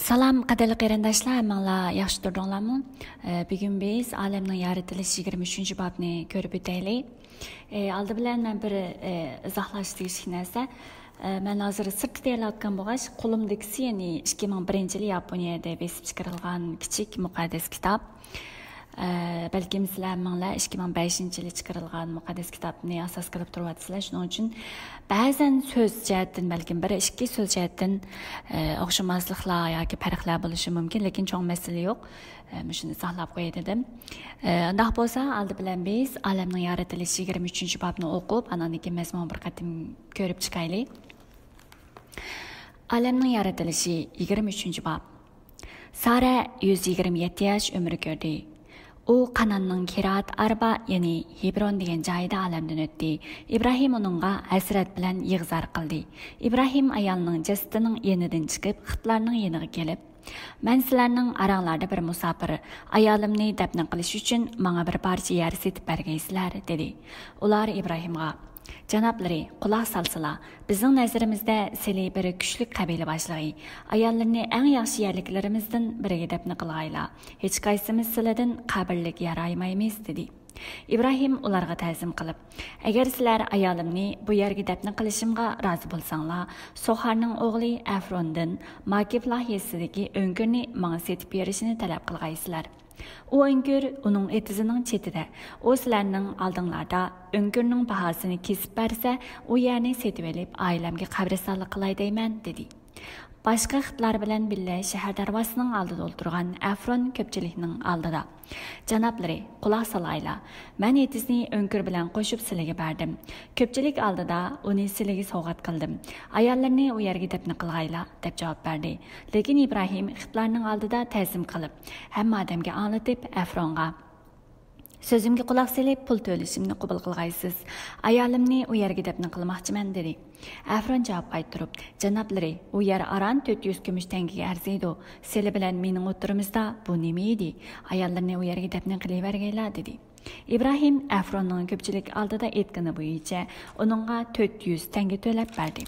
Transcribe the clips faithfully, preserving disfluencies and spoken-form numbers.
سالام، قەدىرلىك قېرىنداشلار، ھەممىڭلار ياخشى تۇردۇڭلارمۇ؟ ئە، بۈگۈن بىز ئالەمنىڭ يارىتىلىشى يىگىرمە ئۈچىنچى بابنى كۆرۈپ ئۆتەيلى. ئە، ئالدى بىلەن مەن بىر، ئە، ئىزاھلاش تېگىشلىك نەرسە. ئە، مەن ھازىر سىرتتا تەييارلاۋاتقان بولغاچ، قولۇمدىكىسى، يەنى ئىككى مىڭ بىرىنچى يىلى ياپونىيەدە بېسىپ چىقىرىلغان كىچىك مۇقەددەس كىتاب. ئە، بەلكىم سىلەر ھەممىڭلار ئىككى مىڭ بەشىنچى يىلى چىقىرىلغان مۇقەددەس كىتابنى ئاساس قىلىپ تۇرۇۋاتىسىلەر. شۇنىڭ ئۈچۈن بەزەن سۆز جەھەتتىن، بەلكىم بىر ئىككى سۆز جەھەتتىن، ئە، ئوخشىماسلىقلار ياكى پەرقلەر بولۇشى مۇمكىن، لېكىن چوڭ مەسىلە يوق. ئە، مۇشۇنى ئىزاھلاپ قوياي دېدىم. ئە، ئۇنداق بولسا، ئالدى بىلەن بىز ئالەمنىڭ يارىتىلىشى يىگىرمە ئۈچىنچى بابنى ئوقۇپ، ئاندىن كېيىن مەزمۇنغا بىر قېتىم كۆرۈپ چىقايلى. ئالەمنىڭ يارىتىلىشى يىگىرمە ئۈچىنچى باب. سارە يۈز يىگىرمە يەتتە ياش ئۆمۈر كۆردى. ئۇ قاناننىڭ كىرات ئاربا، يەنى ھېبرون دېگەن جايىدا ئالەمدىن ئۆتتى. ئىبراھىم ئۇنىڭغا ھەسرەت بىلەن يىغا-زار قىلدى. ئىبراھىم ئايالىنىڭ جەسىتىنىڭ يېنىدىن چىقىپ، خىتلارنىڭ يېنىغا كېلىپ، «مەن سىلەرنىڭ ئاراڭلاردا بىر مۇساپىر، ئايالىمنى دەپنە قىلىش ئۈچۈن ماڭا بىر پارچە يەر سېتىپ بەرگەيسىلەر» دېدى. ئۇلار ئىبراھىمغا، «جانابلىرى، قۇلاق سالسىلا، بىزنىڭ نەزىرىمىزدە سىلى بىر كۈچلۈك قەبىلە باشلىقى. ئاياللىرىنى ئەڭ ياخشى يەرلىكلىرىمىزدىن بىرىگە دەپنە قىلغايلا. ھېچقايسىمىز سىلىدىن قەبرىلىك يەر ئايىمايمىز» دېدى. ئىبراھىم ئۇلارغا تەزىم قىلىپ، «ئەگەر سىلەر ئايالىمنى بۇ يەرگە دەپنە قىلىشىمغا رازى بولساڭلار، سوخارنىڭ ئوغلى ئەفروندىن ماكىپلا يېزىسىدىكى ئۆڭكۈرنى ماڭا سېتىپ بېرىشىنى تەلەپ قىلغايسىلەر. ئۇ ئۆڭكۈر ئۇنىڭ ئېتىزىنىڭ چېتىدە. ئۇ سىلەرنىڭ ئالدىڭلاردا ئۆڭكۈرنىڭ باھاسىنى كېسىپ بەرسە، ئۇ يەرنى سېتىۋېلىپ، ئائىلەمگە قەبرىستانلىق قىلاي دەيمەن» دېدى. باشقا خىتلار بىلەن بىللە شەھەر دەرۋازىسىنىڭ ئالدىدا ئولتۇرغان ئەفرون كۆپچىلىكنىڭ ئالدىدا، «جانابلىرى، قۇلاق سالايلا. مەن ئېتىزنى ئۆڭكۈر بىلەن قوشۇپ سىلىگە بەردىم. كۆپچىلىك ئالدىدا ئۇنى سىلىگە سوۋغات قىلدىم. ئاياللىرىنى ئۇ يەرگە دەپنە قىلغايلا» دەپ جاۋاب بەردى. لېكىن ئىبراھىم خىتلارنىڭ ئالدىدا تەزىم قىلىپ، ھەممە ئادەمگە ئاڭلىتىپ ئەفرونغا، «سۆزۈمگە قۇلاق سېلىپ، پۇل تۆلىشىمنى قوبۇل قىلغايسىز. ئايالىمنى ئۇ يەرگە دەپنە قىلماقچىمەن» دېدى. ئەفرون جاۋاب قايتۇرۇپ، «جانابلىرى، ئۇ يەر ئاران تۆت يۈز كۈمۈش تەڭگىگە ئەرزىيدۇ. سىلى بىلەن مېنىڭ ئوتتۇرىمىزدا بۇ نېمە ئىدى؟ ئاياللىرىنى ئۇ يەرگە دەپنە قىلىۋەرگەيلا» دېدى. ئىبراھىم ئەفروننىڭ كۆپچىلىك ئالدىدا ئېيتقىنى بويىچە ئۇنىڭغا تۆت يۈز تەڭگە تۆلەپ بەردى.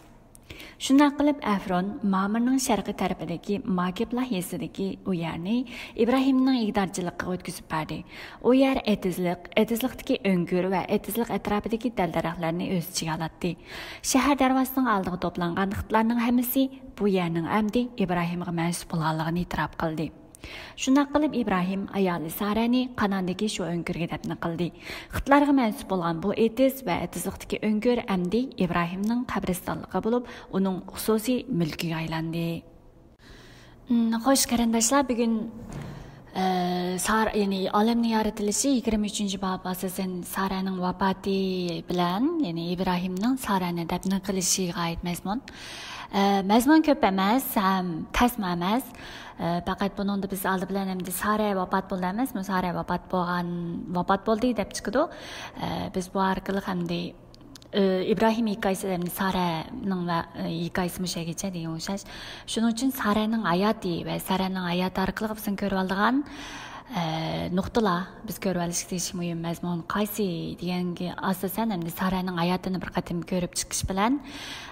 شۇنداق قىلىپ، ئەفرون مامىرنىڭ شەرقىي تەرىپىدىكى ماكىپلا يېزىسىدىكى ئۇ يەرنى ئىبراھىمنىڭ ئىگىدارچىلىقىغا ئۆتكۈزۈپ بەردى. ئۇ يەر ئېتىزلىق، ئېتىزلىقتىكى ئۆڭكۈر ۋە ئېتىزلىق ئەتراپىدىكى دەل-دەرەخلەرنى ئۆز ئىچىگە ئالاتتى. شەھەر دەرۋازىسىنىڭ ئالدىغا توپلانغان خىتلارنىڭ ھەممىسى بۇ يەرنىڭ ئەمدى ئىبراھىمغا مەنسۇپ بولغانلىقىنى ئېتىراپ قىلدى. شۇنداق قىلىپ، ئىبراھىم ئايالى سارەنى قاناندىكى شۇ ئۆڭكۈرگە دەپنە قىلدى. خىتلارغا مەنسۇپ بولغان بۇ ئېتىز ۋە ئېتىزلىقتىكى ئۆڭكۈر ئەمدى ئىبراھىمنىڭ قەبرىستانلىقى بولۇپ، ئۇنىڭ خۇسۇسىي مۈلكىگە ئايلاندى. مم، خوش، قېرىنداشلار، بۈگۈن، ئە، سار-، يەنى ئالەمنىڭ يارىتىلىشى يىگىرمە ئۈچىنچى باب، ئاساسەن سارەنىڭ ۋاپاتى بىلەن، يەنى ئىبراھىمنىڭ سارەنى دەپنە قىلىشىغا ئائىت مەزمۇن. ئە، مەزمۇن كۆپ ئەمەس ھەم تەسمۇ ئەمەس. ئە، پەقەت بۇنىڭدا بىز ئالدى بىلەن ئەمدى سارە ۋاپات بولدى ئەمەسمۇ؟ سارە ۋاپات بولغان، ۋاپات بولدى دەپ چىقىدۇ. ئە، بىز بۇ ئارقىلىق ئەمدى، ئە، ئىبراھىم ھېكايىسى ئەمدى سارەنىڭ ۋە، ئە، ھېكايىسى مۇشۇ يەرگىچە دېگەن ئوخشاش. شۇنىڭ ئۈچۈن سارەنىڭ ھاياتى ۋە سارەنىڭ ھاياتى ئارقىلىق بىزنىڭ كۆرۈۋالىدىغان، ئە، نۇقتىلار، بىز كۆرۈۋالىشقا تېگىشلىك مۇھىم مەزمۇن قايسى دېگەنگە ئاساسەن، ئەمدى سارەنىڭ ھاياتىنى بىر قېتىم كۆرۈپ چىقىش بىلەن،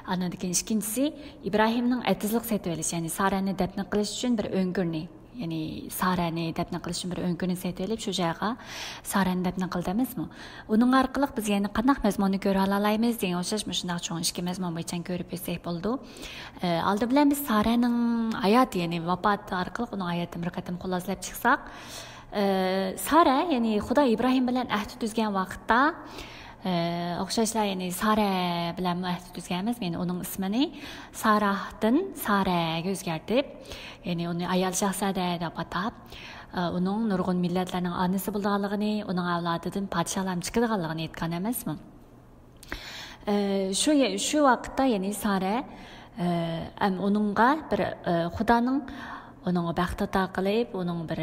ئاندىن كېيىن ئىككىنچىسى، ئىبراھىمنىڭ ئېتىزلىق سېتىۋېلىش، يەنى سارەنى دەپنە قىلىش ئۈچۈن بىر ئۆڭكۈرنى، يەنى سارەنى دەپنە قىلىش ئۈچۈن بىر ئۆڭكۈرنى سېتىۋېلىپ، شۇ جايغا سارەنى دەپنە قىلدى ئەمەسمۇ؟ ئۇنىڭ ئارقىلىق بىز يەنە قانداق مەزمۇننى كۆرۈۋالالايمىز دېگەن ئوخشاش مۇشۇنداق چوڭ ئىككى مەزمۇن بويىچە كۆرۈپ ئۆتسەك بولىدۇ. ئە، ئالدى بىلەن بىز سارەنىڭ ھاياتى، يەنى ۋاپاتى ئارقىلىق ئۇنىڭ ھاياتىنى بىر قېتىم خۇلاسىلەپ چىقساق، ئە، سارە، يەنى خۇدا ئىبراھىم بىلەن ئەھدى تۈزگەن ۋاقىتتا، ئە، ئوخشاشلا، يەنى سارە بىلەنمۇ ئەھدى تۈزگەن ئەمەس، يەنى ئۇنىڭ ئىسمىنى ساراھتىن سارەگە ئۆزگەرتىپ، يەنى ئۇنى ئايال شاھزادە دەپ ئاتاپ، ئە، ئۇنىڭ نۇرغۇن مىللەتلەرنىڭ ئانىسى بولىدىغانلىقىنى، ئۇنىڭ ئەۋلادىدىن پادىشاھلارمۇ چىقىدىغانلىقىنى ئېيتقان ئەمەسمۇ؟ ئە، شۇ يە-، شۇ ۋاقىتتا، يەنى سارە، ئە، ئەم، ئۇنىڭغا بىر، ئە، خۇدانىڭ ئۇنىڭغا بەخت ئاتا قىلىپ، ئۇنىڭ بىر،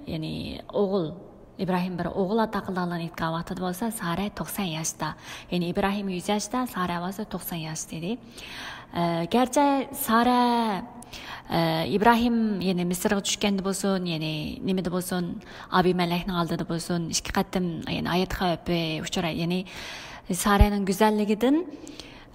يەنى ئوغۇل، ئىبراھىم بىر ئوغۇل ئاتا قىلىدىغانلىقىنى ئېيتقان ۋاقتىدا بولسا، سارە توقسان ياشتا. يەنى ئىبراھىم يۈز ياشتا، سارە بولسا توقسان ياشتا ئىدى. ئە، گەرچە سارە، ئە، ئىبراھىم، يەنى مىسىرغا چۈشكەندە بولسۇن، يەنى نېمىدە بولسۇن، ئابىمەلەكنىڭ ئالدىدا بولسۇن، ئىككى قېتىم، يەنى ھايات خەۋپى ئۇچراي، يەنى سارەنىڭ گۈزەللىكىدىن،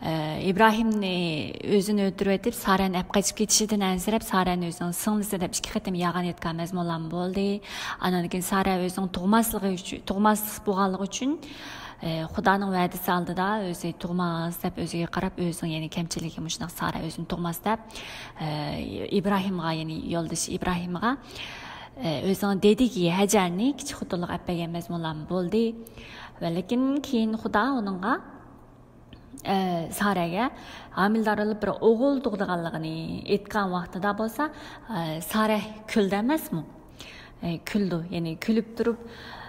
ئىبراھىمنى ئۆزىنى ئۆلتۈرۈۋېتىپ، سارەنى ئەپ قېچىپ كېتىشىدىن ئەنسىرەپ، سارەنى ئۆزىنىڭ سىڭلىسى دەپ ئىككى قېتىم يالغان ئېيتقان مەزمۇنلارمۇ بولدى. ئاندىن كېيىن سارە ئۆزىنىڭ تۇغماسلىقى ئۈچۈن، تۇغماسلىق بولغانلىقى ئۈچۈن، ئە، خۇدانىڭ ۋەدىسى ئالدىدا ئۆزى تۇغماس دەپ ئۆزىگە قاراپ، ئۆزىنىڭ، يەنى كەمچىلىكى مۇشۇنداق، سارە ئۆزىنى تۇغماس دەپ، ئە، ئىبراھىمغا، يەنى يولدىشى ئىبراھىمغا، ئە، ئۆزىنىڭ دېدىكى ھەجەرنى كىچىك خوتۇنلۇققا ئەپ بەرگەن مەزمۇنلارمۇ بولدى. ۋە لېكىن كېيىن خۇدا ئۇنىڭغا، ئە، سارەگە ھامىلىدار بولۇپ بىر ئوغۇل تۇغىدىغانلىقىنى ئېيتقان ۋاقتىدا بولسا، ئە، سارە كۈلدى ئەمەسمۇ؟ ئە، كۈلدى. يەنى كۈلۈپ تۇرۇپ،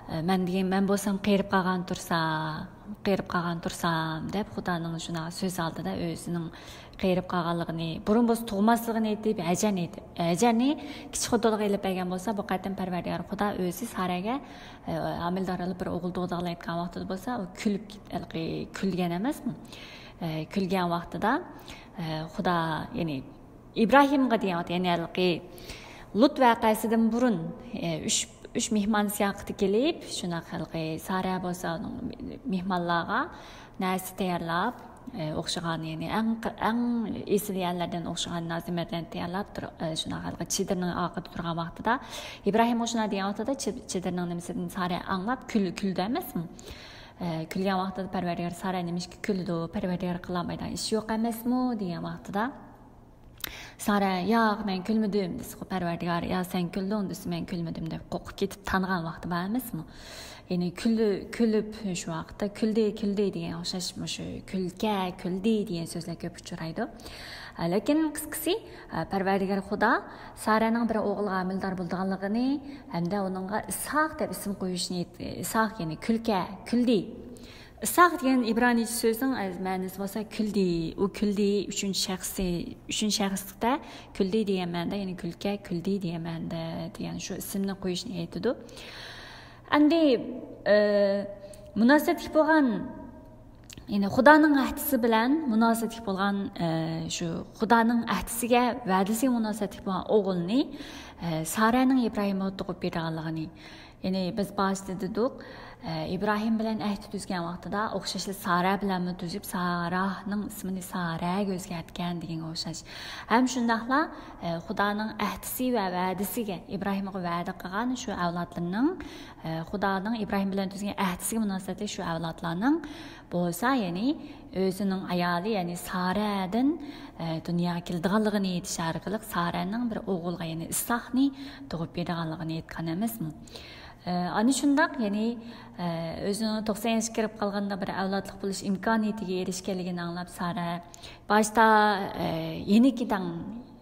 ئە، مەن دېگەن، مەن بولسام قېرىپ قالغان تۇرسام، قېرىپ قالغان تۇرسام دەپ خۇدانىڭ شۇنداق سۆز ئالدىدا ئۆزىنىڭ قېرىپ قالغانلىقىنى، بۇرۇن بولسا تۇغماسلىقىنى ئېيتىپ، ھەجەرنى ئېيتىپ، ھەجەرنى كىچىك خوتۇنغا ئېلىپ بەرگەن بولسا، بۇ قېتىم پەرۋەردىگار خۇدا ئۆزى سارەگە، ئە، ھامىلىدار بولۇپ بىر ئوغۇل تۇغىدىغانلىقىنى ئېيتقان ۋاقتىدا بولسا، ئۇ كۈلۈپ كېت-، ھېلىقى كۈلگەن ئەمەسمۇ؟ ئە، كۈلگەن ۋاقتىدا، ئە، خۇدا، يەنى ئىبراھىمغا دېگەن ۋاقىت، يەنى ھېلىقى لۇت ۋەقەسىدىن بۇرۇن، ئە، ئۈچ، ئۈچ مېھمان سىياقىتى كېلىپ، شۇنداق ھېلىقى سارە بولسا ئۇنىڭ مېھمانلارغا نەرسە تەييارلاپ، ئە، ئوخشىغان، يەنى ئەڭ، ئەڭ ئېسىل يەرلەردىن ئوخشىغان نازىمەتلەرنى تەييارلاپ تۇر-، ئە، شۇنداق ھېلىقى چېدىرنىڭ ئارقىدا تۇرغان ۋاقتىدا، ئىبراھىم ئوشۇنا دېگەن ۋاقتىدا چېد-، چېدىرنىڭ نېمىسىدىن سارە ئاڭلاپ كۈل-، كۈلدى ئەمەسمۇ؟ ئە، كۈلگەن ۋاقتىدا پەرۋەردىگار سارە نېمىشقا كۈلىدۇ؟ پەرۋەردىگار قىلالمايدىغان ئىش يوق ئەمەسمۇ؟ دېگەن ۋاقتىدا، سارە، ياق، مەن كۈلمىدىم، دېسىغۇ پەرۋەردىگار، يا سەن كۈلدۈڭ، دېسە، مەن كۈلمىدىم، دەپ قورقۇپ كېتىپ تانغان ۋاقتى بار ئەمەسمۇ؟ يەنى كۈل-، كۈلۈپ، شۇ ۋاقىتتا كۈلدى، كۈلدى دېگەن ئوخشاش، مۇشۇ كۈلكە، كۈلدى دېگەن سۆزلەر كۆپ ئۇچرايدۇ. ئە، لېكىن قىسقىسى، ئە، پەرۋەردىگار خۇدا سارەنىڭ بىر ئوغۇلغا ھامىلىدار بولىدىغانلىقىنى ھەمدە ئۇنىڭغا ئىسھاق دەپ ئىسىم قويۇشنى، ئىسھاق، يەنى كۈلكە، كۈلدى. ئىسھاق دېگەن ئىبرانىيچە سۆزنىڭ مەنىسى بولسا كۈلدى، ئۇ كۈلدى، ئۈچىنچى شەخسى، ئۈچىنچى شەخسلىكتە كۈلدى دېگەن مەنىدە، يەنى كۈلكە، كۈلدى دېگەن مەنىدە دېگەن شۇ ئىسىمنى قويۇشنى ئېيتىدۇ. ئەمدى، ئە، مۇناسىۋەتلىك بولغان، يەنى خۇدانىڭ ئەھدىسى بىلەن مۇناسىۋەتلىك بولغان، ئە، شۇ خۇدانىڭ ئەھدىسىگە، ۋەدىسىگە مۇناسىۋەتلىك بولغان ئوغۇلنى، ئە، سارەنىڭ ئىبراھىمغا تۇغۇپ بېرىدىغانلىقىنى، يەنى بىز باشتا دېدۇق، ئە، ئىبراھىم بىلەن ئەھدى تۈزگەن ۋاقتىدا ئوخشاشلا سارە بىلەنمۇ تۈزۈپ، ساراھنىڭ ئىسمىنى سارەگە ئۆزگەرتكەن دېگەنگە ئوخشاش. ھەم شۇنداقلا، ئە، خۇدانىڭ ئەھدىسى ۋە ۋەدىسىگە، ئىبراھىمغا ۋەدە قىلغان شۇ ئەۋلادلىرىنىڭ، ئە، خۇدانىڭ ئىبراھىم بىلەن تۈزگەن ئەھدىسىگە مۇناسىۋەتلىك شۇ ئەۋلادلارنىڭ بولسا، يەنى ئۆزىنىڭ ئايالى، يەنى سارەدىن، ئە، دۇنياغا كېلىدىغانلىقىنى ئېيتىش ئارقىلىق سارەنىڭ بىر ئوغۇلغا، يەنى ئىسھاقنى تۇغۇپ بېرىدىغانلىقىنى ئېيتقان ئەمەسمۇ؟ ئە، ئانا شۇنداق، يەنى، ئە، ئۆزىنىڭ توقسان ياشقا كىرىپ قالغاندا بىر ئەۋلادلىق بولۇش ئىمكانىيىتىگە ئېرىشكەنلىكىنى ئاڭلاپ سارە باشتا، ئە، يېنىكىداڭ،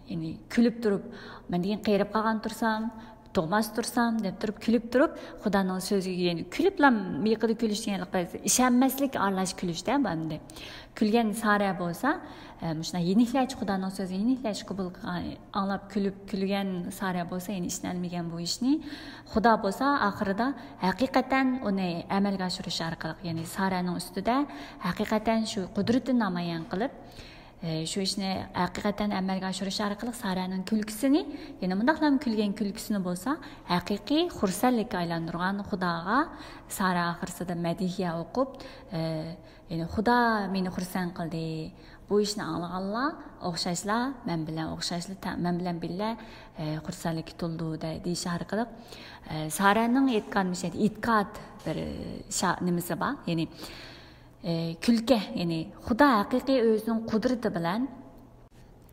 يەنى كۈلۈپ تۇرۇپ، مەن دېگەن قېرىپ قالغان تۇرسام، تۇغماس تۇرسام دەپ تۇرۇپ، كۈلۈپ تۇرۇپ، خۇدانىڭ سۆزىگە، يەنى كۈلۈپلا مىيىقىدا كۈلۈش دېگەنلىك بىر ئىشەنمەسلىك ئارىلاش كۈلۈشتە بۇ ئەمدى. كۈلگەن سارە بولسا، ئە، مۇشۇنداق يېنىكلەچ خۇدانىڭ سۆزىنى يېنىكلەچ قوبۇل قىلغان، ئاڭلاپ كۈلۈپ، كۈلگەن سارە بولسا، يەنى ئىشىنەلمىگەن بۇ ئىشنى. خۇدا بولسا ئاخىرىدا ھەقىقەتەن ئۇنى ئەمەلگە ئاشۇرۇش ئارقىلىق، يەنى سارەنىڭ ئۈستىدە ھەقىقەتەن شۇ قۇدرىتىنى نامايان قىلىپ، ئە، شۇ ئىشنى ھەقىقەتەن ئەمەلگە ئاشۇرۇش ئارقىلىق سارەنىڭ كۈلكىسىنى، يەنە مۇنداقلام كۈلگەن كۈلكىسىنى بولسا، ھەقىقىي خۇرسەنلىككە ئايلاندۇرغان خۇداغا سارە ئاخىرسىدا مەدھىيە ئوقۇپ، ئە، يەنى خۇدا مېنى خۇرسەن قىلدى. بۇ ئىشنى ئاڭلىغانلار ئوخشاشلا، مەن بىلەن ئوخشاشلا، تە-، مەن بىلەن بىللە، ئە، خۇرسەنلىككە تولدى دە-، دېيىش ئارقىلىق، ئە، سارەنىڭ ئېيتقان مۇشۇ ئېتىقاد بىر شا-، نېمىسى بار. يەنى، ئە، كۈلكە، يەنى خۇدا ھەقىقىي ئۆزىنىڭ قۇدرىتى بىلەن،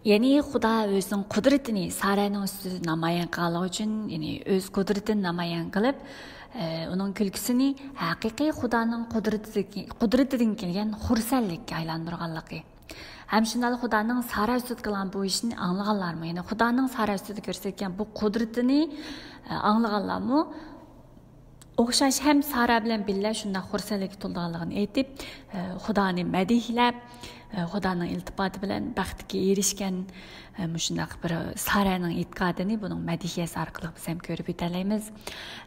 يەنى خۇدا ئۆزىنىڭ قۇدرىتىنى سارەنىڭ ئۈستىدە نامايان قىلغانلىقى ئۈچۈن، يەنى ئۆز قۇدرىتىنى نامايان قىلىپ، ئە، ئۇنىڭ كۈلكىسىنى ھەقىقىي خۇدانىڭ قۇدرىتىدىكى، قۇدرىتىدىن كەلگەن خۇرسەنلىككە ئايلاندۇرغانلىقى. ھەم شۇنداقلا خۇدانىڭ سارا ئۈستىدە قىلغان بۇ ئىشىنى ئاڭلىغانلارمۇ، يەنى خۇدانىڭ سارا ئۈستىدە كۆرسەتكەن بۇ قۇدرىتىنى، ئە، ئاڭلىغانلارمۇ ئوخشاش ھەم سارا بىلەن بىللە شۇنداق خۇرسەنلىككە تولىدىغانلىقىنى ئېيتىپ، ئە، خۇدانى مەدھىيلەپ، ئە، خۇدانىڭ ئىلتىپاتى بىلەن بەختكە ئېرىشكەن، ئە، مۇشۇنداق بىر سارەنىڭ ئېتىقادىنى بۇنىڭ مەدھىيەسى ئارقىلىق بىز ھەم كۆرۈپ ئۆتەلەيمىز.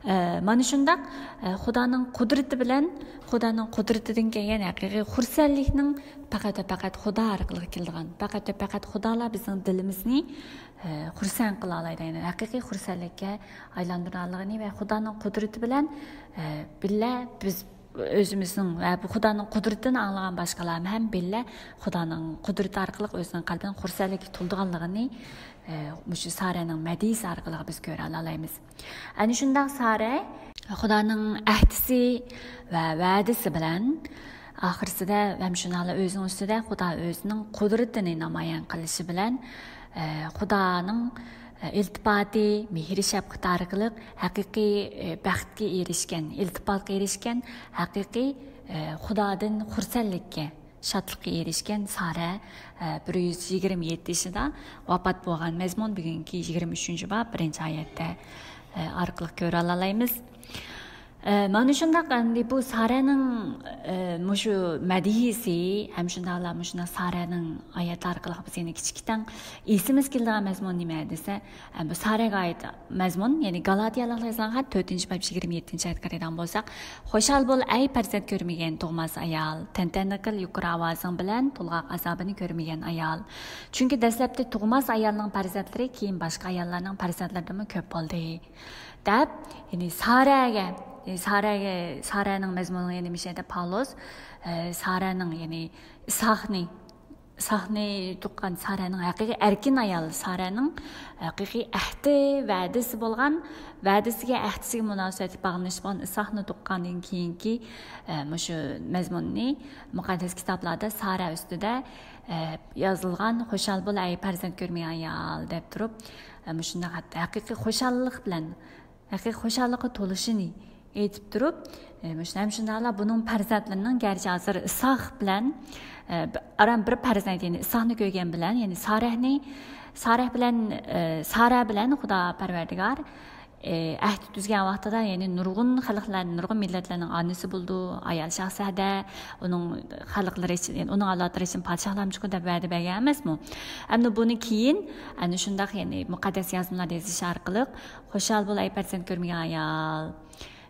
ئە، مانا شۇنداق، ئە، خۇدانىڭ قۇدرىتى بىلەن، خۇدانىڭ قۇدرىتىدىن كەلگەن ھەقىقىي خۇرسەنلىكنىڭ پەقەت ۋە پەقەت خۇدا ئارقىلىق كېلىدىغان، پەقەت ۋە پەقەت خۇدالا بىزنىڭ دىلىمىزنى، ئە، خۇرسەن قىلالايدىغان، ھەقىقىي خۇرسەنلىككە ئايلاندۇرىدىغانلىقىنى ۋە خۇدانىڭ قۇدرىتى بىلەن، ئە، بىللە بىز ئۆزىمىزنىڭ ۋە بۇ خۇدانىڭ قۇدرىتىنى ئاڭلىغان باشقىلارمۇ ھەم بىللە خۇدانىڭ قۇدرىتى ئارقىلىق ئۆزىنىڭ قەلبىنىڭ خۇرسەنلىككە تولىدىغانلىقىنى، ئە، مۇشۇ سارەنىڭ مەدھىيىسى ئارقىلىق بىز كۆرەلەيمىز. ئەنە شۇنداق سارە خۇدانىڭ ئەھدىسى ۋە ۋەدىسى بىلەن ئاخىرسىدە ھەم شۇنداقلا ئۆزىنىڭ ئۈستىدە خۇدا ئۆزىنىڭ قۇدرىتىنى نامايان قىلىشى بىلەن، ئە، خۇدانىڭ، ئە، ئىلتىپاتى، مېھرى شەپقىتى ئارقىلىق ھەقىقىي، ئە، بەختكە ئېرىشكەن، ئىلتىپاتقا ئېرىشكەن ھەقىقىي، ئە، خۇدادىن خۇرسەنلىككە، شادلىققا ئېرىشكەن سارە، ئە، بىر يۈز يىگىرمە يەتتە يېشىدا ۋاپات بولغان مەزمۇن بۈگۈنكى يىگىرمە ئۈچىنچى باب بىرىنچى ئايەتتە، ئە، ئارقىلىق كۆرەلەيمىز. ئە، مانا شۇنداق، ئەمدى بۇ سارەنىڭ، ئە، مۇشۇ مەدھىيىسى ھەم شۇنداقلا مۇشۇنداق سارەنىڭ ئايەت ئارقىلىق بىز يەنە كىچىككىچە ئېسىمىزگە كېلىدىغان مەزمۇن نېمە دېسە، ئە، بۇ سارەگە ئائىت مەزمۇن، يەنى گالاتىيەلىقلارغا يېزىلغان خەت تۆتىنچى باب يىگىرمە يەتتىنچى ئايەتكە قارايدىغان بولساق، «خوشال بول، ئەي پەرزەنت كۆرمىگەن تۇغماس ئايال، تەنتەنە قىل يۇقىرى ئاۋازىڭ بىلەن، تولغاق ئازابىنى كۆرمىگەن ئايال. چۈنكى دەسلەپتە تۇغماس ئايالنىڭ پەرزەنتلىرى كېيىن باشقا ئاياللارنىڭ پەرزەنتلىرىدىنمۇ كۆپ بولدى.» دەپ، يەنى سارەگە، يەنى سارەگە، سارەنىڭ مەزمۇنىغا يەنە مۇشۇ يەردە پالۇس، ئە، سارەنىڭ، يەنى ئىسھاقنى، ئىسھاقنى تۇغقان سارەنىڭ ھەقىقىي ئەركىن ئايال، سارەنىڭ ھەقىقىي ئەھدى، ۋەدىسى بولغان، ۋەدىسىگە، ئەھدىسىگە مۇناسىۋەتلىك باغلىنىشلىق بولغان ئىسھاقنى تۇغقاندىن كېيىنكى، ئە، مۇشۇ مەزمۇننى مۇقەددەس كىتابلاردا سارە ئۈستىدە، ئە، يازىلغان، «خوشال بول، ئەي پەرزەنت كۆرمىگەن ئايال» دەپ تۇرۇپ، ئە، مۇشۇنداق ھەقىقىي خۇشاللىق بىلەن، ھەقىقىي خۇشاللىققا تولۇشىنى ئېيتىپ تۇرۇپ، ئە، مۇشۇ ھەم شۇنداقلا بۇنىڭ پەرزەنتلىرىنىڭ گەرچە ھازىر ئىسھاق بىلەن، ئە، ئاران بىر پەرزەنت، يەنى ئىسھاقنى كۆرگەن بىلەن، يەنى سارەھنى، سارەھ بىلەن، ئە، سارە بىلەن خۇدا پەرۋەردىگار، ئە، ئەھدى تۈزگەن ۋاقتىدا، يەنى نۇرغۇن خەلقلەر، نۇرغۇن مىللەتلەرنىڭ ئانىسى بولىدۇ، ئايال شاھزادە، ئۇنىڭ خەلقلىرى ئۈچۈن، يەنى ئۇنىڭ ئەۋلادلىرى ئۈچۈن پادىشاھلارمۇ چىقىدۇ دەپ ۋەدە بەرگەن ئەمەسمۇ؟ ئەمدى بۇنى كېيىن، ئەنە شۇنداق، يەنى مۇقەددەس يازمىلاردا يېزىش ئارقىلىق، «خوشال بول، ئەي پەرزەنت كۆرمىگەن ئايال.»